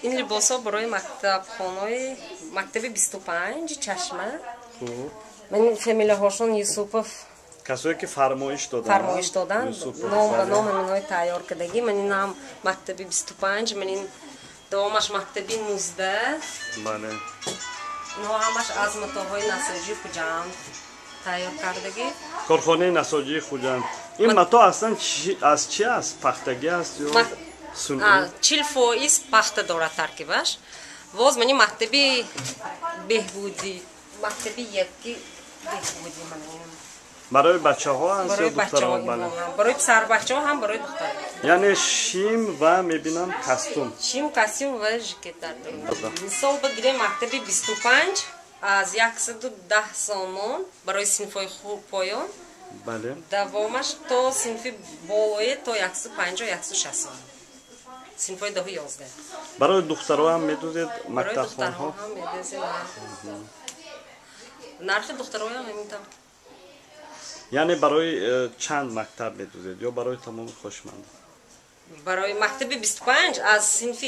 Ин либосҳо барои мактабхонаи мактаби 25 Чашма. Ман фамилияҳошон Юсупов. Касое ки фармоиш доданд. Фармоиш доданд, ном ба ном ҳаминҳои тайёр кардагӣ. Ман инам мактаби 25, ман ин давомаш мактаби 19. Бале. Инҳо ҳамаш аз матоъҳои насоҷии Хуҷанд тайёр кардагӣ. Корхонаи насоҷии Хуҷанд. Ин матоъ аслан аз чи аст? Пахтагӣ аст ё сунъӣ? 40% пахта дорад таркибаш. Боз мани мактаби беҳбудӣ, мактаби яки беҳбудӣ, мана. Барои бачаҳо аст ё духтарон? Барои писарбачаҳо ҳам, барои духтарон. Яъне шим ва, мебинам, костюм. Шим, костюм ва жикет дар. Мисол бигирем, мактаби 25 аз 110 сомон барои синфҳои хуб поён. Бале. Давомаш то синфи болое то 150, 160 сомон, синфҳои 10-у 11. Барои духтаро ҳам медӯзед мактабхонҳо? Нархи духтароам ҳамин тавр. Яъне барои чанд мактаб медӯзед ё барои тамоми хоҳишмандон? Барои мактаби 25 аз синфи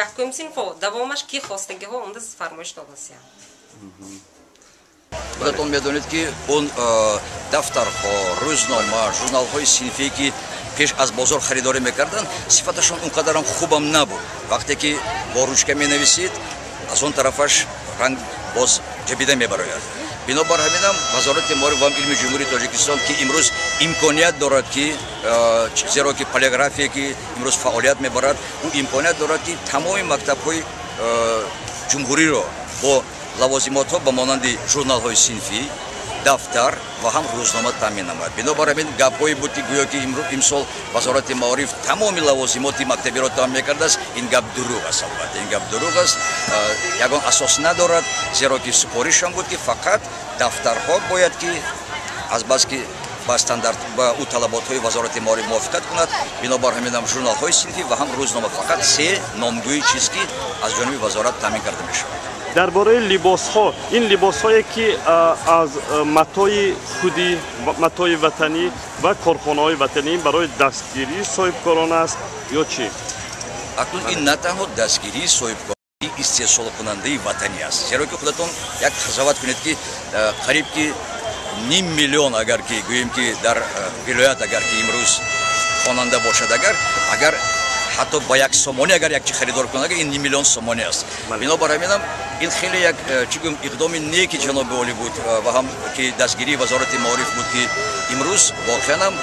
якум синфҳо давомаш, ки хостагиҳо онда фармоиш додасиям. Худатон медонед, ки он дафтарҳо, рӯзнома, журналҳои синфие, ки пеш аз бозор харидорӣ мекарданд, сифаташон он қадарам хубам набуд. Вақте ки бо ручка менависед, аз он тарафаш ранг боз ҷабида мебарояд. Бинобар ҳаминам Вазорати маориф ва илми Ҷумҳурии Тоҷикистон, ки имрӯз имконият дорад, ки зеро ки полиграфия, ки имрӯз фаъолият мебарад, ӯ имконият дорад, ки тамоми мактабҳои ҷумҳуриро бо лавозимотҳо ба монанди журналҳои синфӣ, дафтар ва ҳам рӯзнома таъмин намояд. Бинобар ҳамин гапҳое буд, ки гӯё ки имсол Вазорати маориф тамоми лавозимоти мактабиро таъмин мекардааст, ин гап дурӯғ аст. Албатта, ин гап дурӯғ аст, ягон асос надорад, зеро ки супоришам буд, ки фақат дафтарҳо бояд, ки азбаски ба стандарт, ба ӯ талаботҳои Вазорати маориф мувофиқат кунад. Бинобар ҳаминам журналҳои синфӣ ва ҳам рӯзнома, фақат се номгӯи чиз, ки аз ҷониби вазорат таъмин карда мешавад. Дар бораи либосҳо, ин либосҳое, ки аз матои худи матои ватанӣ ва корхонаҳои ватанӣ, барои дастгирии соҳибкорон аст ё чӣ? Акнун ин на танҳо дастгирии соҳибкор, истеҳсолкунандаи ватанӣ аст, зеро ки худатон як қазоват кунед, ки қариб ки ним миллион, агар ки гӯем, ки дар вилоят агар ки имрӯз хонанда бошад, агар ҳатто ба 1 сомонӣ агар як чи харидор кунад, ин ним миллион сомонӣ аст. Бинобар ҳаминам ин хеле як чӣ гӯем, иқдоми неки ҷаноби олӣ буд ва ҳам ки дастгирии Вазорати маориф буд, ки имрӯз воқеанам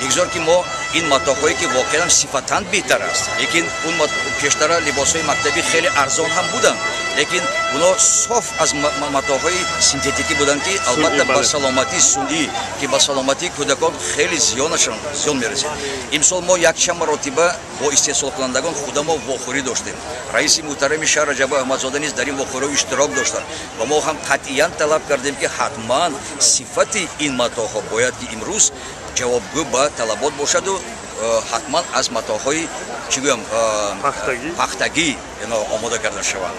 бигзор, ки мо ин матоъҳое, ки воқеан сифатан беҳтар аст. Лекин он пештара либосҳои мактабӣ хеле арзон ҳам буданд, лекин оно соф аз матоъҳои синтетикӣ буданд, ки албатта ба саломатии сунъӣ, ки ба саломатии кӯдакон хеле зиёнашон зиён мерасид. Имсол мо якчанд маротиба бо истеҳсолкунандагон худамо вохӯрӣ доштем. Раиси муҳтарами шаҳр Раҷаб Аҳмадзода низ дар ин вохӯриҳо иштирок доштанд ва мо ҳам қатъиян талаб кардем, ки ҳатман сифати ин матоъҳо бояд, ки имрӯз ҷавобгӯ ба талабот бошаду ҳатман аз матоъҳои, чӣ гӯям, пахтагӣ омода карда шаванд.